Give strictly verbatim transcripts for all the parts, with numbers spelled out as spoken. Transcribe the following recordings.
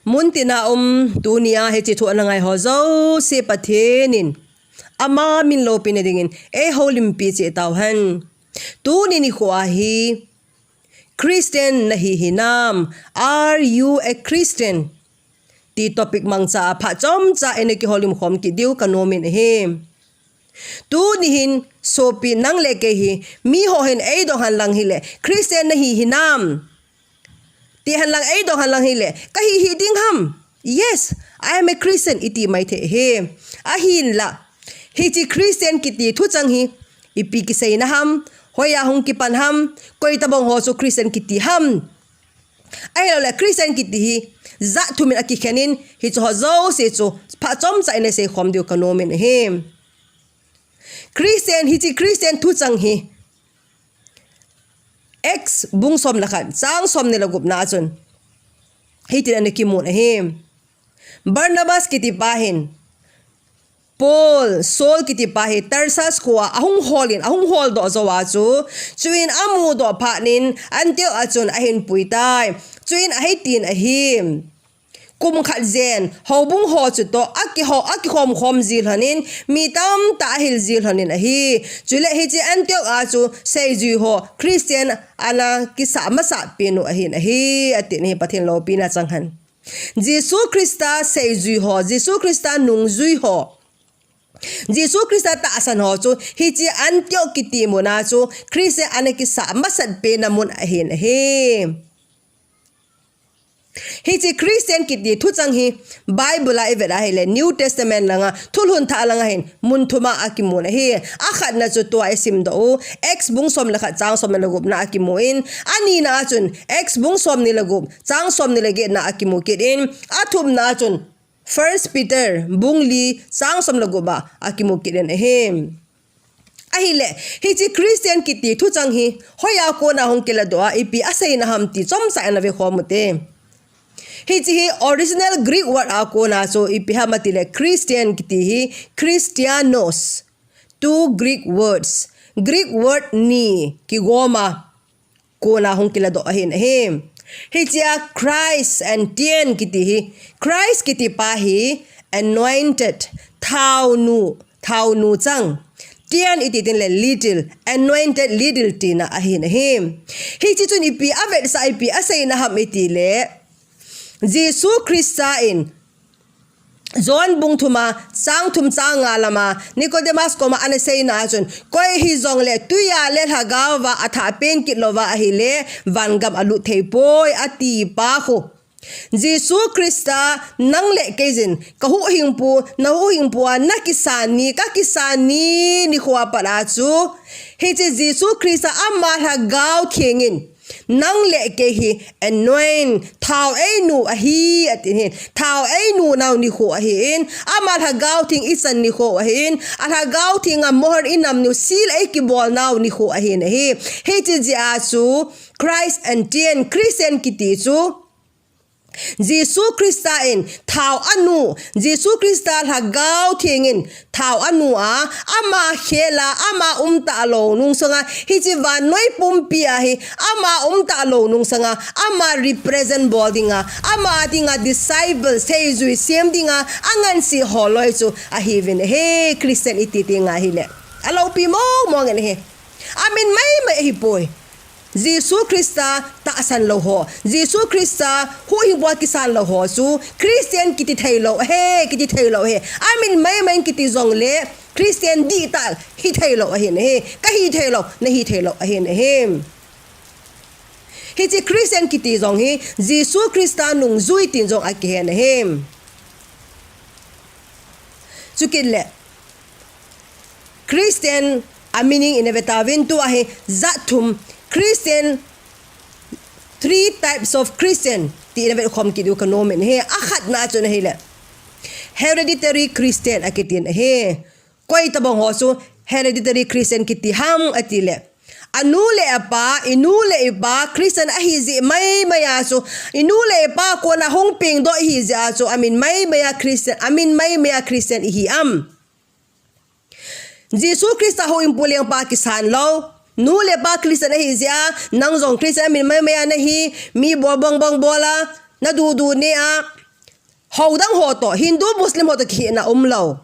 Muntina um tunia hiche thu ana ngai ho jouse Pathen in ama min loupina dingin eihoulimpi cheh tauhen. Tuni nikho a hi Christian nahi hinam? Are you a Christian? Ti topic mangcha a phat chomcha ina kihoulim khom kit diu kanom in ahi. Tuni hin sopi nang le kei hi, miho hin eidong henlang hile, Christian nahi hinam? Ti henlang eidong henlang hile, kahi hih ding ham? Yes, I am a Christian iti mai thei ahi. Ahinla, hiche Christian kiti thuchang hi ipi kiseina ham, hoiya hung kipan ham, koi tabang ho chu Christian kiti ham? Ahilouleh Christian kiti hi jat thum in akikhen in, hiche ho jouse chu phat chomcha ina seikhom diu kanom in ahi. Christian, hiche Christian thuchang hi Acts bung som le khat, chang somni le gupna a chun hitin ana kimun ahi. Barnabas kiti pa hin Paul, Saul kiti pa hi Tarsus khoa ahung hol in, ahung holdoh jou a chu, chuin amudoh phat in Antioch a chun ahin puitai. Chuin ahitin ahi. Kum khat jen, houbung ho chutoh, akiho, akikhom khom ji lhonin, mi tamtah ahil ji lhonin ahi. Chule hiche Antioch a chu seijui ho, Christian ana kisah masat pen u ahin ahi, atin ahi. Pathen loupina chang hen. Jesu Christa seijui ho, Jesu Christa nungjui ho, Jesu Christa tahsan ho chu hiche Antioch kiti muna chu Christian ana kisah masat pena mun ahin ahi. Hiche Christian kiti thuchang hi Bible a ivet ahile, New Testament langa, thulhun thah langa hin mun thuma akimun ahi. Akhatna chu tua isimdoh u, Acts bung som le khat chang somni le gupna akimun, anina a chun Acts bung somni le gup chang somni le getna akimu kit in, athumna a chun First Peter bung li chang som le gup a akimu kit in ahi. Ahile, hiche Christian kiti thuchang hi hoiya kona hung kiladoh a, ipi aseina ham ti chomcha ina vekhom ute. Hiche hi original Greek word a kona chu ipi ham atile, Christian kiti hi Christianos, two Greek words, Greek word ni kigoma kona hung kiladoh ahin ahi. Hichea Christ and tian kiti hi, Christ kiti pa hi anointed, thaonu, thaonu chang. Tian iti tin le little, anointed little tina ahin ahi. Hiche chun ipi avetsah, ipi aseina ham itile, Jesu Christa in John bung thuma chang thum chang nga lama Nicodemus koma ana seina a chun, koi hijongle tuiya le lhagao va athah pen kit louva ahile, vangam alut thei poi, ati pa khu. Jesu Christa nang le kei jin, ka huhhingpu, na huhhingpu a na kisan ni, ka kisan ni nikho a pat a chu, hiche Jesu Christa ama Lhagao Theng in, nang le kei hi anoint, thao einu ahi, atin ahi. Thao einu nau nikho ahin, ama Lhagao Theng ichan nikho ahin, a Lhagao Theng a mohor inam niu seal eikibol nau nikho ahin ahi. Hiche jeh a chu Christ and tian, Christian kiti chu Jesu Christa in thao anu, Jesu Christa Lhagao Theng in thao anu a, ama khel a, ama umtah lou nungsanga, hiche vannoi pumpi a hi, ama umtah lou nungsanga, ama represent bol dinga, ama dinga disciple, seijui sem dinga, angansei ho loi chu ahiuvin ahi, Christian iti ti nga hile. Aloupi mong mong in ahi. Amin maimai ahipoi. Jesu Christa tahsan lou ho, Jesu Christa huhhingpu a kisan lou ho chu Christian kiti thei lou ahi, kiti thei lou ahi. Amin maimai in kiti jongle Christian dihtah hithei lou ahin ahi. Ka hithei lou, na hithei lou ahin ahi. Hiche Christian kiti jong hi Jesu Christa nungjui tin jong akihen ahi. Chukit le Christian a meaning ina vetauvin, tua hi jat thum Christian, three types of Christian ti ina vetkhom kit diu kanom in ahi. Akhatna chun ahile hereditary Christian akitin ahi. Koi tabang ho chu hereditary Christian kiti ham atile, anu le apa, inu le ipa Christian ahi jeh maimai a chu, inu le ipa kona hung pengdoh ihi jeh a chu, amin maimai a Christian, amin maimai a Christian ihi am? Jesu Christa huhhingpu lengpa kisan lou, nu le pa Christian ahi jeh a, nang jong Christian amin maimai a nahi, mi bol bong bong bol a, na dudu ne a, Houdang ho toh, Hindu, Muslim ho toh kikhehna umlou.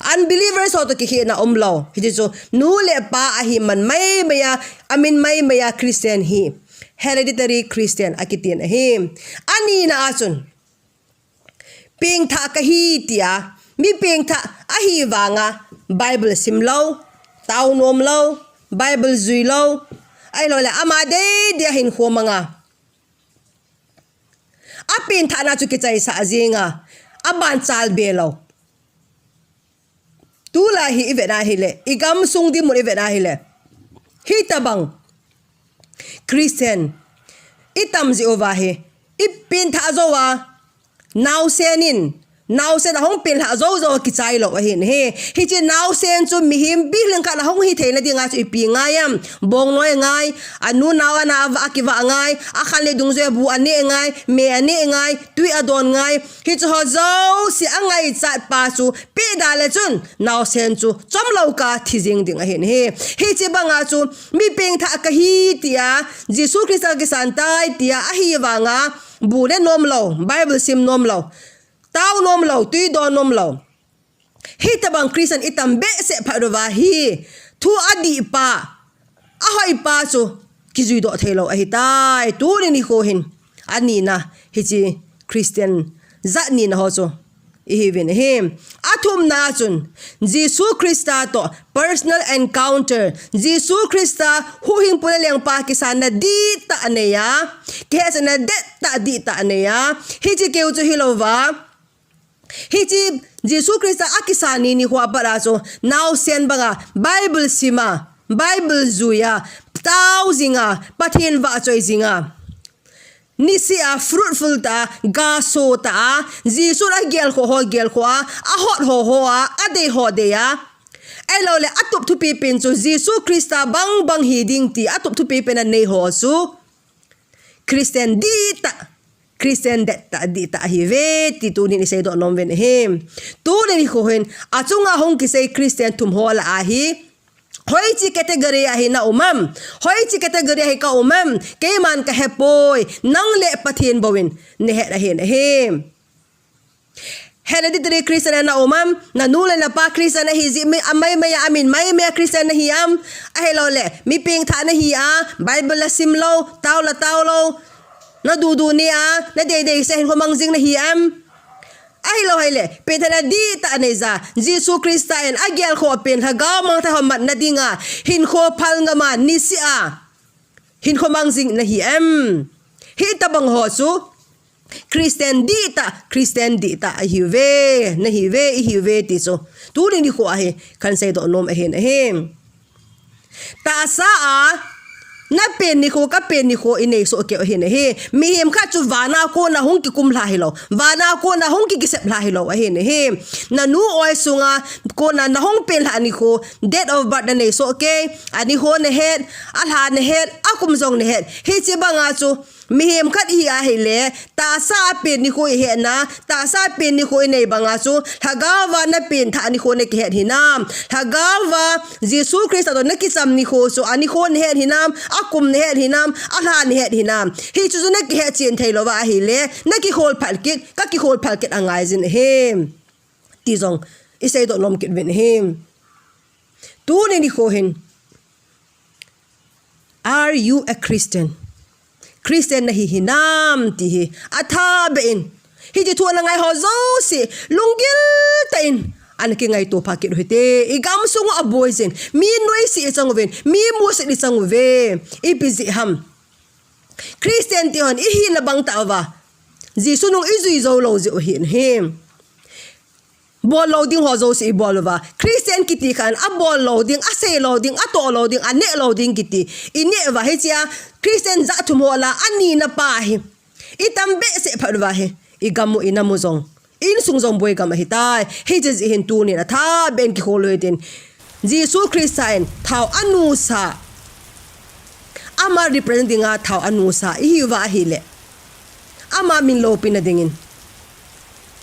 Unbelievers ho toh kikhehna umlou. Hiche chu nu le pa ahi man maimai a, amin maimai a Christian hi. Hereditary Christian akitin ahi. Anina a chun, pengthah kahi tia, mi pengthah ahi vanga Bible simlou, tao nomlou, Bible juilou, ahilouleh ama deidei a hinkho manga, apengthahna chu kichaisah jenga, aban chalbe lou. Tulai hi ivet ahile, igamsung dinmun ivet ahile, hitobang Christian itam jeh uva hi, ipengthah jouva, naosen in, naosen ahung penglhah joujou kichai lou ahin ahi. Hiche naosen chu mihem bihleng khat ahung hitheina dinga chu ipi ngai am? Bongnoi ngai, anu nao ana akivah ngai, akhan le dungjui a bu aneh ngai, me aneh ngai, twi adon ngai. Hiche ho jouse angaichat pa chu pehda le chun naosen chu chomlou kah a thi jeng ding ahin ahi. Hiche banga chu mi pengthah kahi tia, Jesu Christa kakisan tai tia ahi vanga, bu ne nomlou, Bible sim nomlou, tao nomlou, twi don nomlou, hitobang Christian itam behseh phat uva hi, thu adihpa, ahoipa chu kijuidoh theilou ahitai. Tuni nikho hin, anina, hiche Christian jat nina ho chu ihiuvin ahi. Athumna a chun, Jesu Christa toh personal encounter, Jesu Christa huhhingpu le lengpa kisanna dihtah anei a, kihetsahna dettah dihtah anei a, hiche keu chu hilouva, hiche Jesu Christa akisan ni nikho a pat a chu naosen banga Bible sima, Bible juia, tao jinga, Pathen vahchoi jinga, niseh a fruitful tah a, gaso tah a, Jesun agelkhoh ho gelkhoh a, ahot ho ho a, adei ho dei a, ahilouleh atup thupipen chu Jesu Christa bangbang hiding ti atup thupipen anei ho chu Christian dihtah, Christian dettah, dihtah ahiuve ti tunin iseidoh nom uvin ahi. Tuni nikho hin, achunga hung kisei Christian thum ho lah a hi, hoiche category a hi naum am? Hoiche category a hi kaum am? Keiman kahepoi, nang le Pathen bouvin nahet ahin ahi. Hereditary Christian a naum am? Nanu le napa Christian ahi jeh maimai a, amin maimai a Christian nahi am? Ahilouleh mi pengthah nahi a, Bible la simlou, tao la taolou, nadudu ne a, nadeidei seh a hinkho mang jing nahi am? Ahilou hile, pengthahna dihtah anei ja, Jesu Christa in agelkhoh pen lhagao mangthah ho matna dinga hinkho phal ngam a, niseh a hinkho mang jing nahi am? Hitobang ho chu Christian dihtah, Christian dihtah ahiuve, nahiuve, ihiuve ti chu tuni nikho a hi kahin seidoh nom ahin ahi. Tahsa a napen nikho, kapen nikho inei soh keu ahin ahi. Mihem khat chu vana kona hung kikum lha hilou, vana kona hung kikisep lha hilou ahin ahi. Nanu oi sunga kona nahung penlhah nikho, date of birth nanei soh kei, anikho nahet, alha nahet, akum jong nahet. Hiche banga chu mihem khat ihi ahile, tahsa a pen nikho ihetna, tahsa a pen nikho inei banga chu lhagao va napengthah nikho nakihet hinam? Lhagao va Jesu Christa toh nakicham nikho chu anikho nahet hinam, akum nahet hinam, alha nahet hinam? Hichu chu nakihet chen theilouva ahile, nakikhol phal kit, kakikhol phal kit angaijin ahi ti jong iseidoh nom kit uvin ahi. Tuni nikho hin, Are you a Christian? Christian nahi hinam ti hi athahbeh in, hiche thu ana ngai ho jouse lunggil tah in ana kingaito pha kit uhite. Igamsung u aboijin, mi noise ichang uvin, mi musit ichang uve. Ipi jeh ham? Christian ti hon ihina bangtah uva Jesu nung ijui joulou jeh u ahin ahi. Bollou ding ho jouse ibol uva, Christian kiti khan abollou ding, aseilou ding, atohlou ding, anehlou ding kiti ineh uva, hichea Christian jat thum ho lah a anina pa hi itam behseh phat uva hi, igam u inam u jong, insung jong boi gam ahitai. Hiche jeh hin tunin athahbeh in kikhol u hitin, Jesu Christa in thao anusa, ama represent dinga thao anusa ihiuva ahile, ama min loupina dingin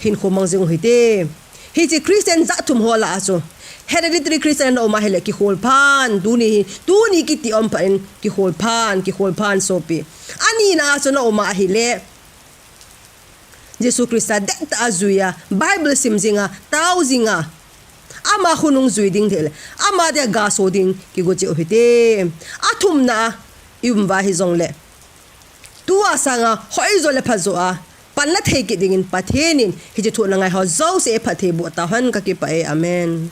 hinkho mang jing uhite. Hiche Christian jat thum ho lah a chu hereditary Christian naum ahile kikhol phan, tuni hi, tuni kiti um phat in kikhol phan, kikhol phan sopi. Anina a chu naum ahile, Jesu Christa dettah a jui a, Bible sim jing a, tao jing a, ama khonung jui ding le ama dia gaso ding kigo cheh u hite. Athumna a, i um uva hijongle, tua sanga hoijo le phajo a panla thei kit dingin Pathen in hiche thu ana ngai ho jouse phatthei boh tauhen. Kakipah e. Amen.